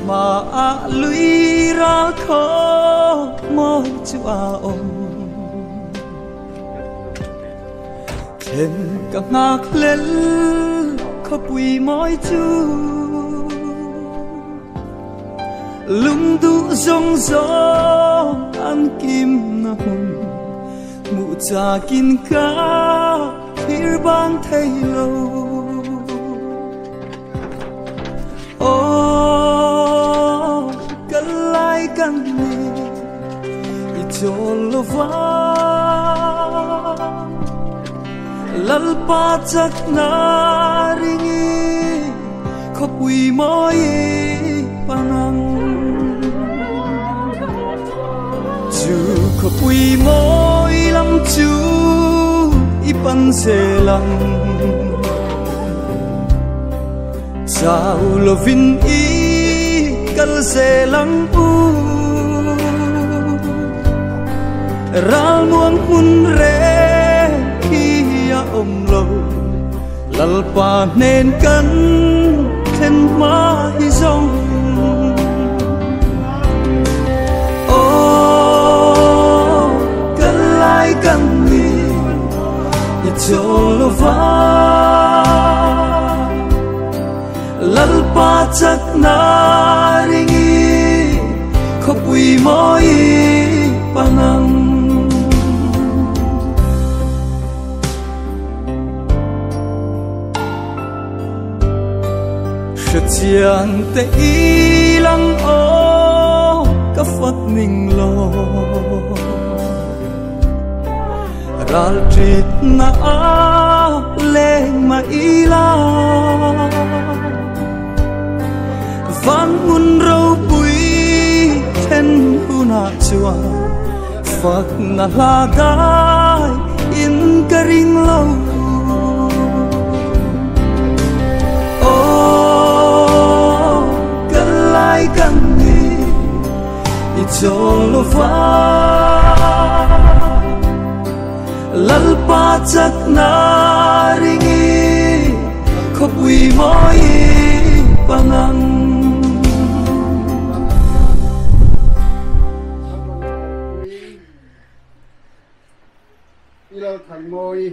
Ka hmaah lui ral khaw mawi chu a awm. Thlen ka nghak hlel khawpui mawi chu. Lungduh zawng zawng an kim na hmun hmuh chakin ka thlir ban thei lo. Aw kal lai kan ni i chawl lova Lalpa chakna ringi khawpui mawi panang chu khawpui mawi lam chu i pan zelang chau lovin i kal zelang u ral muang hmun re khi a awm lo Lalpa hnen kan thlen hma hi zawng. Aw kal lai kan ni i chawl lova Lalpa chakna ringi khawpui mawi panang. Hriatchian te ilang aw ka fat ning lo ral trit na a leng ma ila van mun ro pui then huna chuan fak na hla dai in ka ring lo. Aw kal lai kan ni i chawl lova Lalpa chakna ringi khawpui mawi panang. Ilal Thanmawi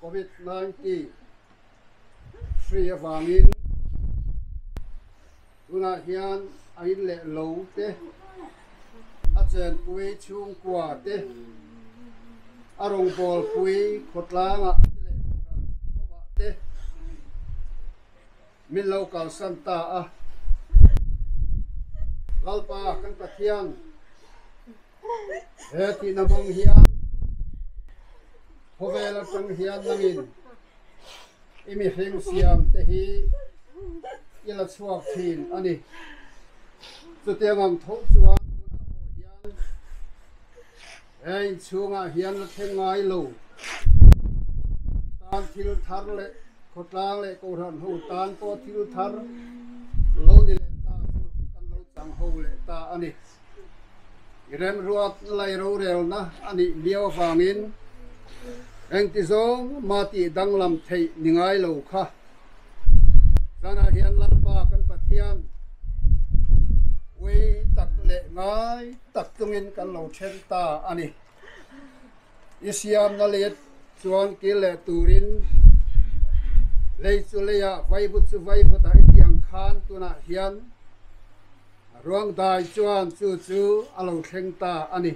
Covid-19 hri avangin tunah hian a in leh lo te, a chenpui chhungkua te, a rawngbawlpui khawtlangah te leh kohhran hovah te min lo kalsan ta a. Lalpa kan Pathian he tihna hmang hian khawvel atang hian nangin i mihring siam te hi i la chhuak thin a ni. Chutiang ang tho chuan tunah pawh hian he inchhungah hian la thleng ngai lo tan thil thar leh khawtlang leh kohhran ho tan pawh thil thar lo ni leh ta chu kan lo chang ho leh ta a ni. I remruat lai rorelna a nih miau avangin engti zawng mah tih danglam theih ni ngai lo kha. Zanah hian Lalpa kan Pathian ui tak leh ngai tak chungin kan lo then ta a ni. I siamna let chuan kil leh turin lei chu leiah vaivut chu vaivutah i tiang khan tunah hian Ruang dai chuan chu chu a lo thleng ta a ni.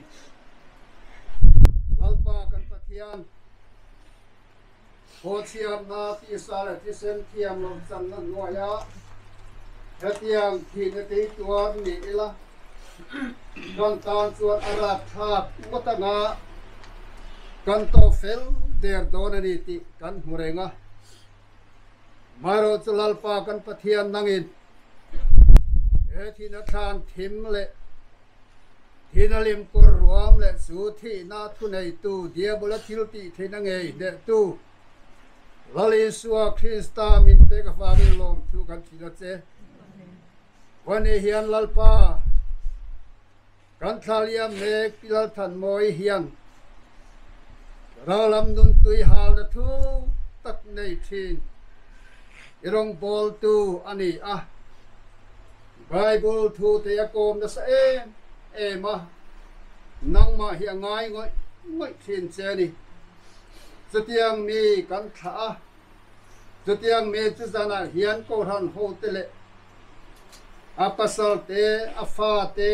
Lalpa kan Pathian, Phawchhiatna tisa leh thisen thiam lo channa hnuaiah hetiang thihna tei tuar ni ila, kan tan chuan a rapthlak ngawt anga kan tawh fel der dawn a ni tih kan hmu reng a. Amaherawhchu Lalpa kan Pathian nangin he thihna thlan thim leh thihna limkawr ruam leh chu thihna thuneitu Diabola thil tih theihna ngei hnehtu Lal Isua Krista min pek avangin lawmthu kan thil a che. Vani hian Lalpa Kan thlaliam mek Pi Lalthanmawi hian Rallam nuntui halna thu tak nei thin i rawngbawltu a ni a. Bible thu te a kawm nasa em em a, nangmah hi a ngai ngawih ngawih thin che a ni. Chutiang mi kan thlah a, chutiang mi chu zanah hian Kohhran hote leh a pasal te, a fa te,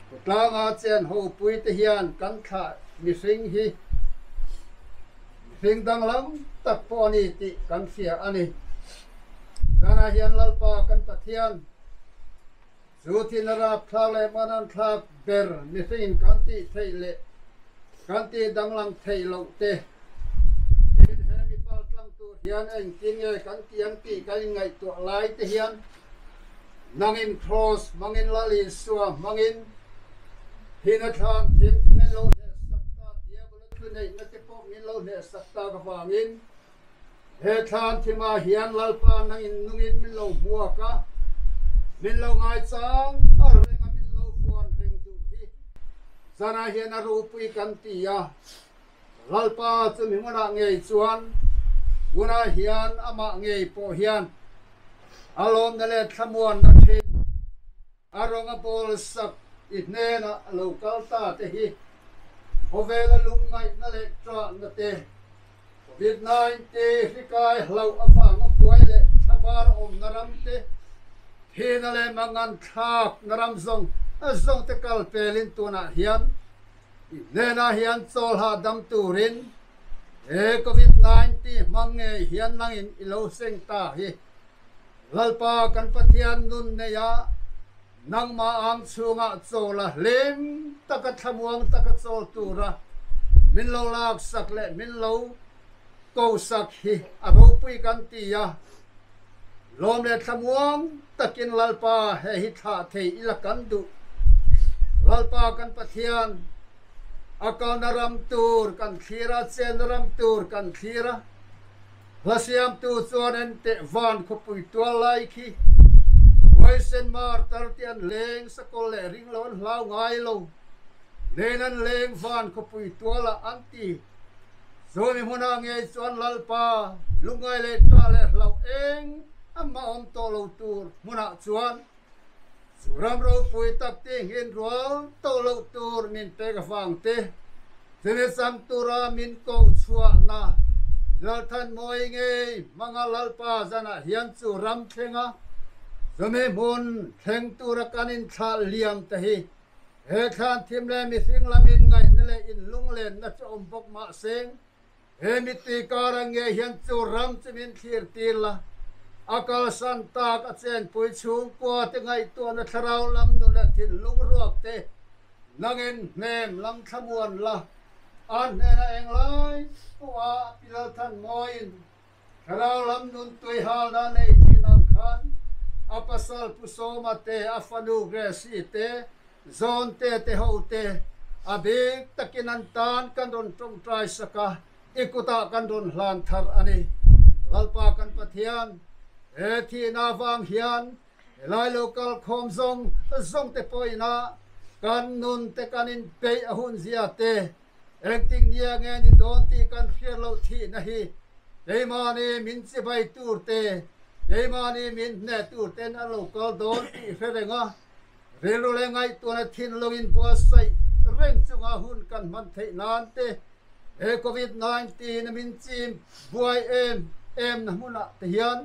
khawtlanga chen hopui te hian kan thlah mihring hi mihring danglam tak pawh a ni tih kan hria a ni. Zanah hian Lalpa kan Pathian chu thina rapthlak leh hmanan thlak ber mihringin kan tih theih leh kan tih danglam theih loh te tin he mi pal tlang tur hian engtin nge kan ti ang tih kan inngaihtuah lai te hian nangin Kraws hmangin Lal Isua hmangin thina thlan thim chu min lo hnehsak ta, Diabola thuneihna te pawh min lo hnehsak tak avangin He thlan thimah hian Lalpa nangin nungin min lo hmuak a, min lo ngaichang a reng a min lo fuan reng duh hi zanah hian a ropui kan ti a. Lalpa chu mi hmunah ngei chuan tunah hian amah ngei pawh hian a lawmna leh thlamuanna thin a rawng a bawl sak i hnenah a lo kal ta te hi khawvela lungngaihna leh ṭahna te, Covid-19 hri kai hlauh avanga buai leh thlabar awmna ram te, thihna leh mangan thlakna ram zawng zawng te kal pelin tunah hian i hnenah hian chawl hahdam turin he Covid-19 hmang ngei hian nangin i lo seng ta hi Lalpa kan Pathian nun neia nangmah ang chhungah chawl a hlim taka thlamuang taka chawl tura min lo laksak leh min lo kosak hi a ropui kan ti a. Lawm leh thlamuang takin Lalpa he hi thlah thei ila kan duh. Lalpa kan Pathian a kalna ram tur kan thlir a, chenna ram tur kan thlir a. Hla siamtu chuan en teh van khawpui tual lai khi huaisen mar tar te an leng sakawl leh ring lo an hlau ngai lo nen an leng van khawpui tualah an ti. Chumi hmunah ngei chuan Lalpa lungngai leh ṭah leh hlauh eng amah awm tawh lo tur hmunah chuan chu ram ropui tak ti nghin rual tawh loh tur min pek avang te, chumi cham tura min koh chhuahna Lalthanmawi ngei hmanga Lalpa zanah hian chu ram thlenga chumi hmun thleng tura kan inthlah liam te hi he thlan thim leh mihring lamin ngaihna leh inlunglenna chu awm bawk mahse, He mittui kara nge hian chu ram chu min thlir tir la, a kalsan tak a chenpui chhungkua te ngaihtuahna thlarau lam nu leh thinlung ruak te nangin hnem lam thlamuan la, an hnenah englai pawha a pilal than mawiin thlarau lam nun tui halna nei thin ang khan a pasal Pu Sawma te, a fanu Grace-i te, Zawnte te ho te a bik takin an tan kan rawn tawngtai sak a, i kutah kan rawn hlan thar a ni. Lalpa kan Pathian, he thihna avang hian helai lo kal khawm zawng zawng te pawhin a kan nun te kan inpeih a hun zia te, Engtik nia nge ni dawn tih kan hriat loh thihna hi keimahni min chibai tur te, keimahni min hneh tur ten a lo kal dawn tih hre reng a, rilru leh ngaihtuahna thinlungin buatsaih reng chunga hun kan hman theih nan te, he Covid 19 a min chim buai em em na hmunah te hian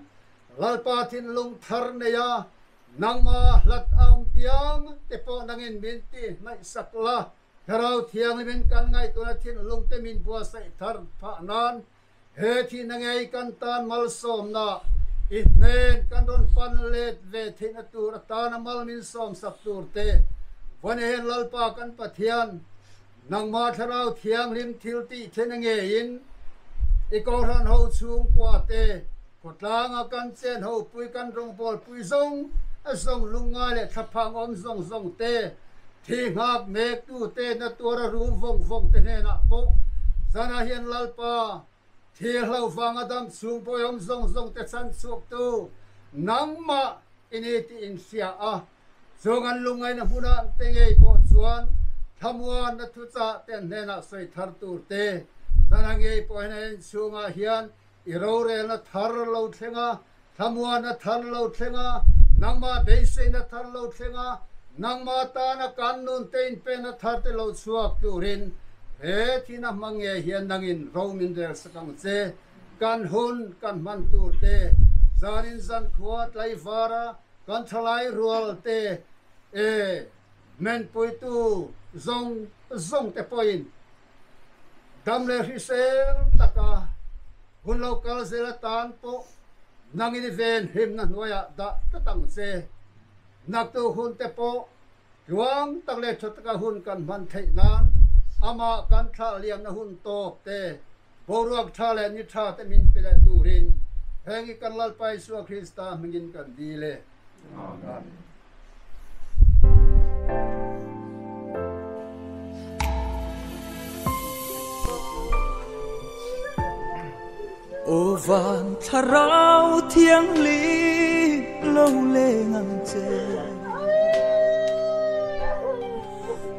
Lalpa thinlung thar neia nangmah hlat a awm piang te pawh nangin min tih hnaihsak la. Thlarau Thianghlimin kan ngaihtuahna thinlung te min buatsaih thar phah nan he thihna ngei kan tan malsawmna i hnen kan rawn pan let ve theihna tur atana mal min sawmsak tur te Vawnehen Lalpa kan Pathian nangmah Thlarau Thianghlim thil tih theihna ngeiin i Kohhran ho chhungkua te khawtlanga kan chen ho pui kan rawngbawlpui zawng zawng lungngai leh thlaphang awm zawng zawng te Thi nghak mektute na tuara rum vawng vawng te hnenah pawh zanah hian Lalpa, thi hlo vanga dam chhung pawihawm zawng zawng te chhan chhuaktu nangmah i ni tih in hria a, chung an lungngaihna hmunah te ngei pawh chuan thlamuanna thuchah te an hnenah sawi thar tur te zanah ngei pawh hian an inchhungah hian I rorelna thar lo thleng a, thlamuanna thar lo thleng a, Nangmah beiseina thar lo thleng a, nangmah tana kan nun te inpena thar te lo chhuak turin he thina hmang ngei hian nangin ro min rel sak ang che. Kan hun kan hman tur te, zanin zankhua tlaivara kan thalai rual te e menpuitu zawng zawng te pawhin dam leh hrisel taka hun lo kal zel atan pawh nangin i ven hlimna hnuaiah dah tlat ang che. Naktu hun te pawh tluang tak leh tha taka hun kan hman theih nan amah kan thlah liamna hun tawp te, boruak tha leh ni tha te min pe leh turin heng hi kan Lalpa Isua Krista hmingin kan dil e. Amen. Aw van thlarau thianghlim lo leng ang che.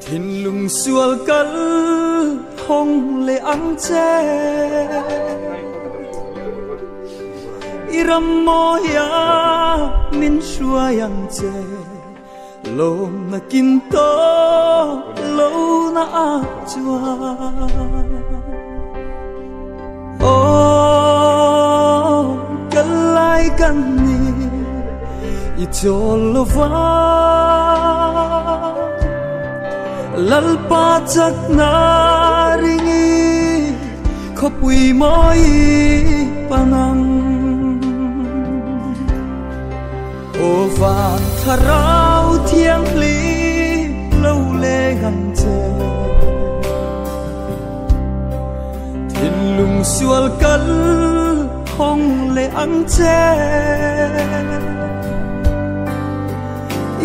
Thinlung sual kal hawng leh ang che. I ram mawia min hruai ang che. Lawmna kin tawh lohna ah chuan. Aw kal lai kan ni i chawl lova Lalpa chakna ringi khawpui mawi panang. Aw van thlarau thianghlim lo leng ang che. Thinlung sual kal hawng leh ang che.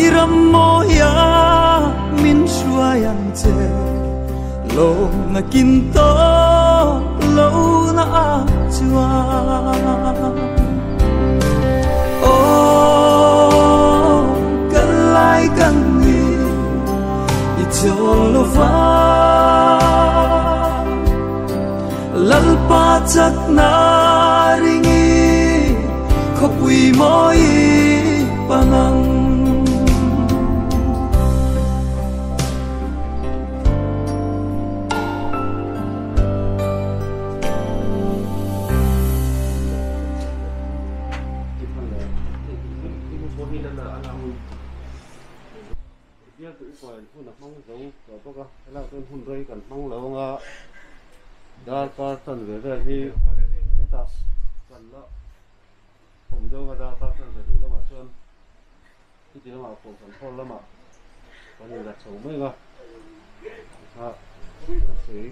I ram mawia min hruai ang che. Lawmna kin tawh lohna ah chuan. Aw kal lai kan ni i chawl lova Lalpa chakna ringi khawpui mawi panang. Bialtu upain hun a hmang zo tawh bawk a, helaiah chuan hun rei kan hmang lo ang a, darkar chan ve vel hi hetah kan la awm deuh a, darkar chan ve hnu lamah chuan chuti lamah pawh kan hall lamah kan inla chho mai ang a, kha a sawi.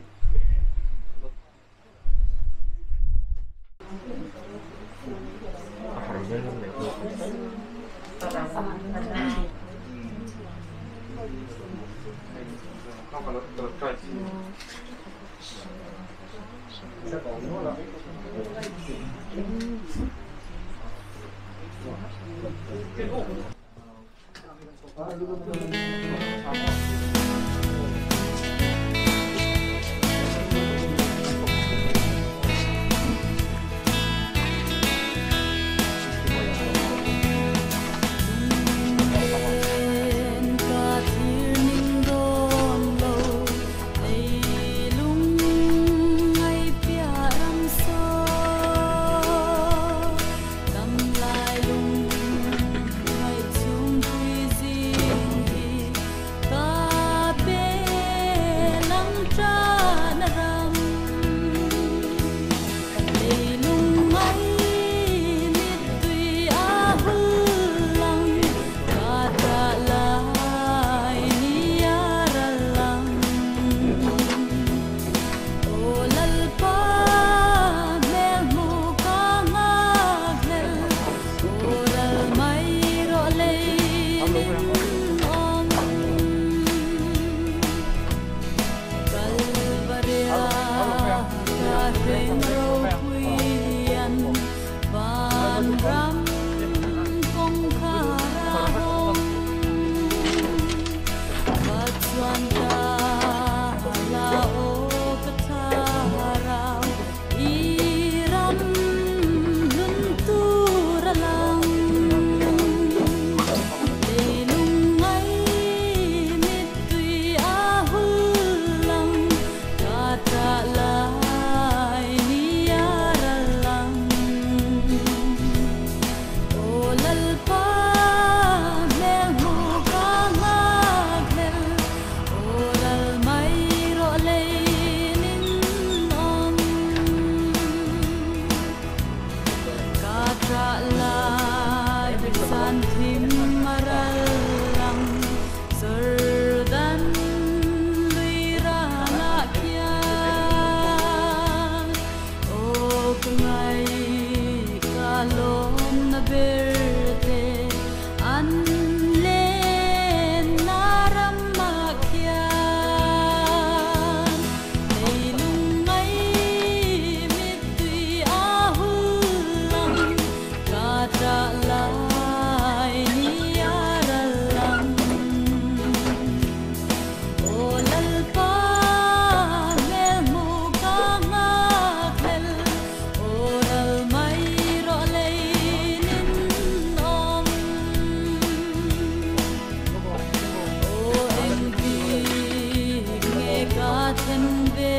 then ve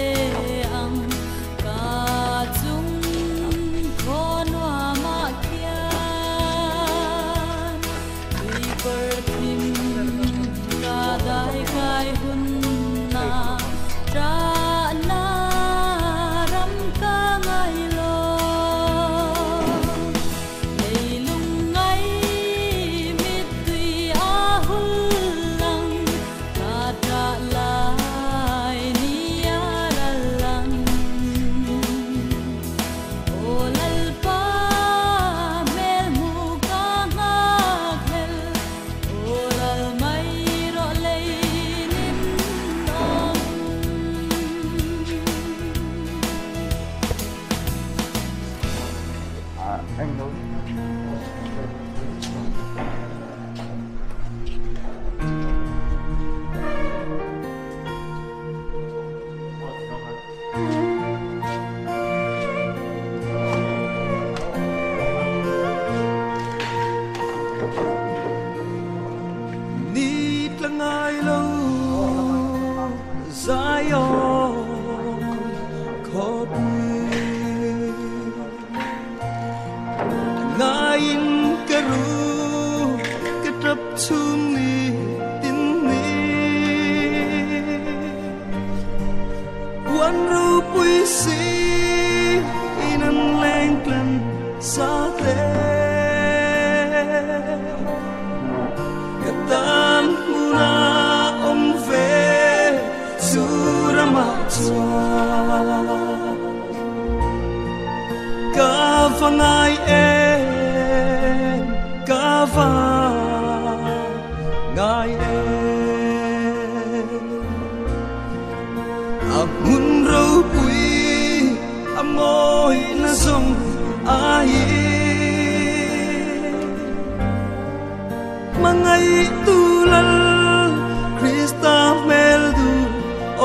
ang ka chung khaw nuamah khian tuikawr thim ka dai kai hun na trahna ram ka ngai lo leilung ngai mit tui a hul lang ka trah lai ni a ral lang aw lalpa hmel hmu ka nghak hel aw lal mai rawh lei nin awm. Ni tla ngai lo Zion khawpui ngaiin ka ru ka tap chhum ni tin ni uan ropui si in an leng tlan sa te ka tan hmuna awm ve chu ramah chuan ka va ngai em ka va ngai em a hmun ropui a mawi na zawng aiin mangai tu lal Krista hmel du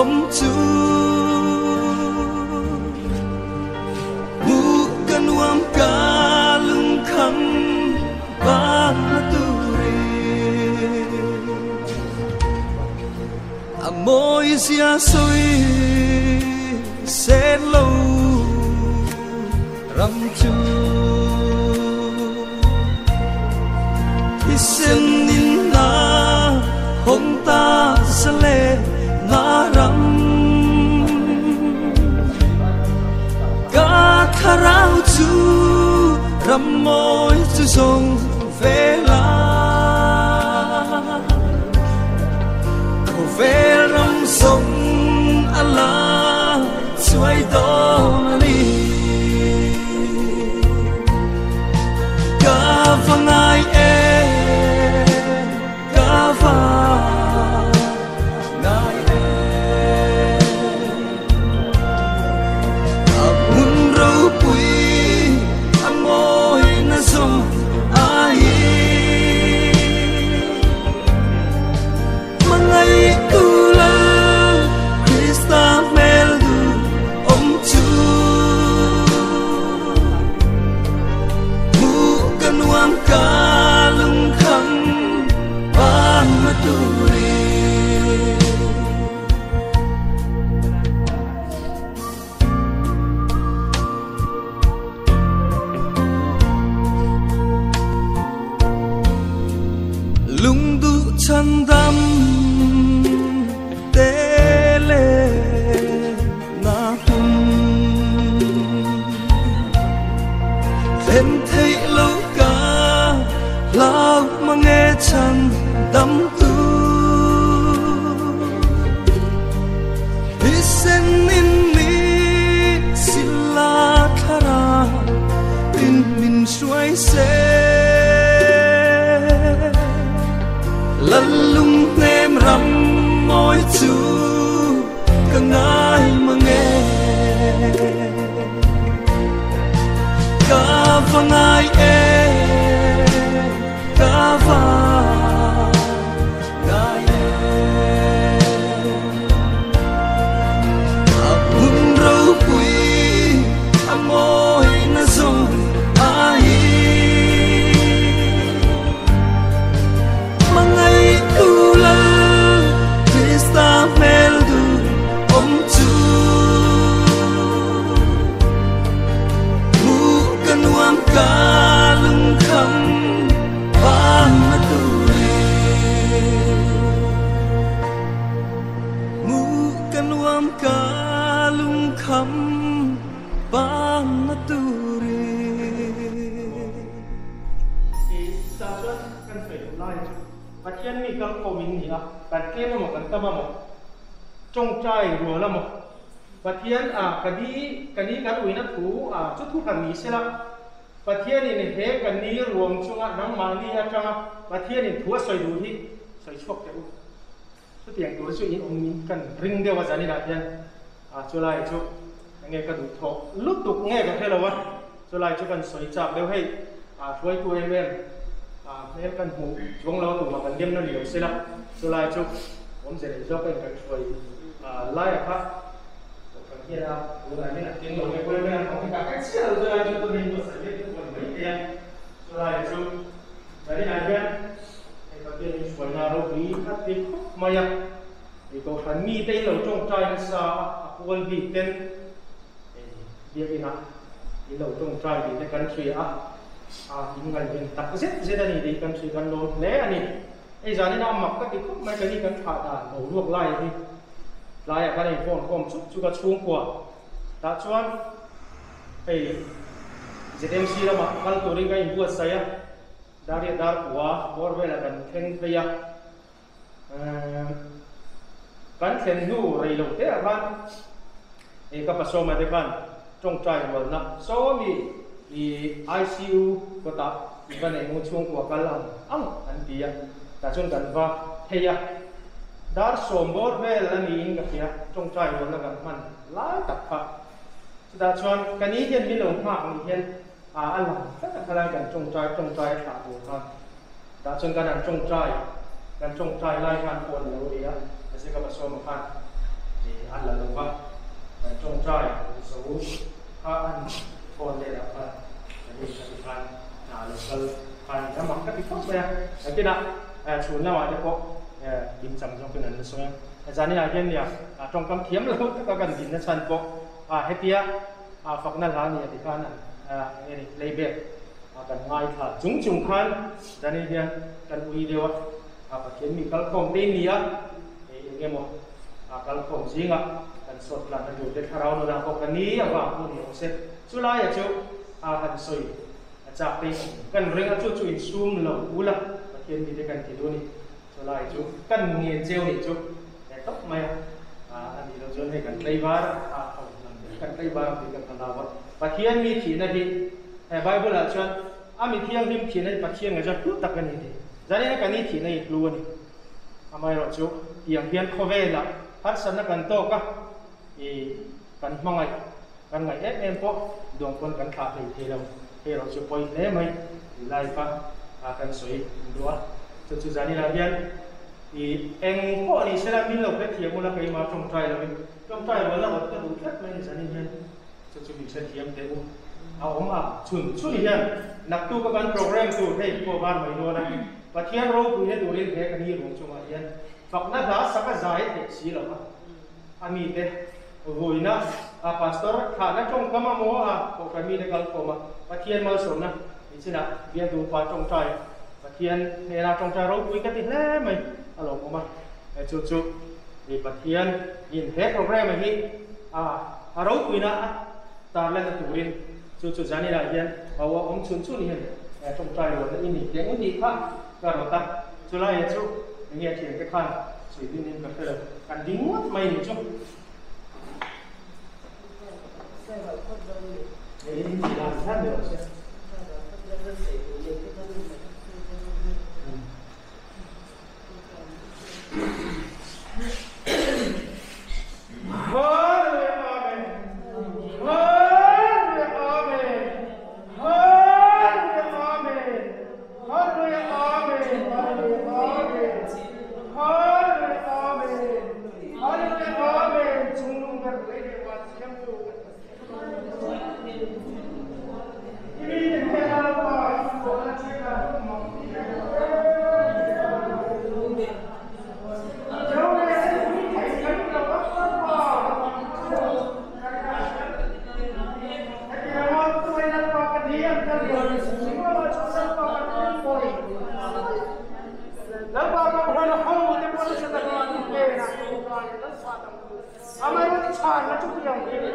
awm chu mu ka nuam ka lung kham ban na turin a mawi zia sawi sen lo ram chu thisen in na hong ta sa le na ram ka thlarau chu ram mawi chu zawng ve la khawvel ram zawng a la chuai dawn a ni ka va ngai em ka va ngai em a hmun ropui a mawi na zawng aiin mangai tu lal Krista hmel du awm chu mu ka nuam ka lung kham ban ma turin. Lung du chan dam te le na hun then thei lo ka lau ma nghe chan dam tu Isen in mi sila thlara in min suai se lalung nem ram moi chu ka ngai ma nghe ka va ngai em ka va ngai em a hmun ropui a mawi na zawng aiin. chuan ka lungkham bangna turin. I chutah chuan kan sawi duh lai chu Pathian mi kal khawm in ni a, kan tlem emaw kan tam emaw, tawngtai rual emaw, Pathian a ka ni ka ni kan uina thu a chu thu hran ni sela, Pathianin he ka ni ruang chunga nangmahni atanga Pathianin thu a sawi duh hi sawi chhuak teh u. Chutiang tur chu in awm in kan ring deuh a zaninah hian a chulai chu enge ka duh thawh lutuk nge ka hre lo a, chulai chu kan sawi chak deuh hei a hruaitu em em a hmel kan hmuh chuang lo a tumah kan dem na ni lo sela chulai chu awmze nei zawk a in kan hruai laia kha kohhran hian a tunah hian a keng lo nge pawh em em ang ka hre chiah lo chulai chu tun in buatsaih mek te pawh a ni maithei a chulai chu zaninah hian Hei Pathian in hruaina ropui khat ti khawp mai a, hei Kohhran mite in lo tawngtai nasa a, a pual bik ten hei biakinah in lo tawngtai tih te kan hria a, a in ngaihven tak zet zet a ni tih kan hria kan lawm hle a ni. Hei zanin a mak ka ti khawp mai ka ni kan thlah dan boruak lai hi tlaiah kan inphone khawm chuk chuk a chhungkua tah chuan hei ZMC lamah kal turin ka inbuatsaih a. Daria dar kua bawr velah kan thleng phei a, kan thlen hnu rei lo te ah khan hei ka pasawma te khan tawngtai rualna sawmi i ICU kawtah i va neih ngu chhungkua kal ang ang an ti a, tah chuan kan va phei a, dar sawm bawr vel a niin ka hria tawngtai rualna kan hman lai tak kha, chutah chuan ka ni hian min lo nghak ni hian A a lang tlat a khalai kan tawngtai tawngtai a thlah tur khan tah chuan kan han tawngtai kan tawngtai lai khan phone a lo ri a mahse ka pasawma khan ih a la lo va kan tawngtai zo kha an phone let ah khan kan in ka ti khan hna a lo kal khan in a mak ka ti khawp mai a nakinah chhun lamah te pawh in cham zawkin an la sawi a zaninah hian nia tawngkam thiam lo taka kan dinna chhan pawh a hetia A fakna hla ni a ti khan an eng nge ni playback a kan ngaithla chung chung khan Daniel hian kan ui deuh a, a Pathian mi kalkhawm te in ni a, hei eng nge maw a kalkhawm zingah kan sawt tlanna tur te thlarau nunah pawh ka ni avang pawh ni awm se chulaia chu a han sawi a chak te in kan ring a chu chu insum lo ula Pathian mi te kan ti duh a ni chulai chu kan ngen cheu nih chu. He tawp mai a, a nih loh chuan hei kan tlaivar a ho hnam hi kan tlaivar ang tih kan han hlau a. Pathian mi thihna hi he Bible ah chuan a mi thianghlim thihna hi Pathian ngaihzawm hlu tak a ni tih. Zanin a kan i thihna hi hlu a ni. Amaherawh chu tiang hian khawvelah harsatna kan tawk a, i kan hmangaih kan ngaih em em pawh duang pawn kan thlah hlei thei lo. Hei erawh chu pawi hle mai i life a kan sawi duh a. Chu chu zaninah hian I eng pawh ni sela min lo hrethiam ula keimah tawngtai lovin tawngtai rualna awt ka duh tlat mai ni zanin hian chu chu min hrethiam teh u a awm a chhun chhun hian naktuk a kan program tur hei pawh var mai dawn a Pathian ropuina turin he ka ni ruang chungah hian fakna hla sak a zai theih si lo a a mite vuina a pastor thlahna tawngkam a maw a kohhran mite kalkhawm a Pathian malsawmna Nichinah bialtu upa tawngtai Pathian hnena tawngtai ropui ka ti hle mai a lawmawm a, he chu chu i Pathian in he program hi a a ropuina a tarlanna turin chu chu zaninah hian a awm chhun chhun hian tawngtai rualna i ni teh ngawt tih kha ka rawt a, chulai chu enge thiante khan sawi dun in ka hre lo, kan ding ngawt mai ni chu. chhanna chu piang.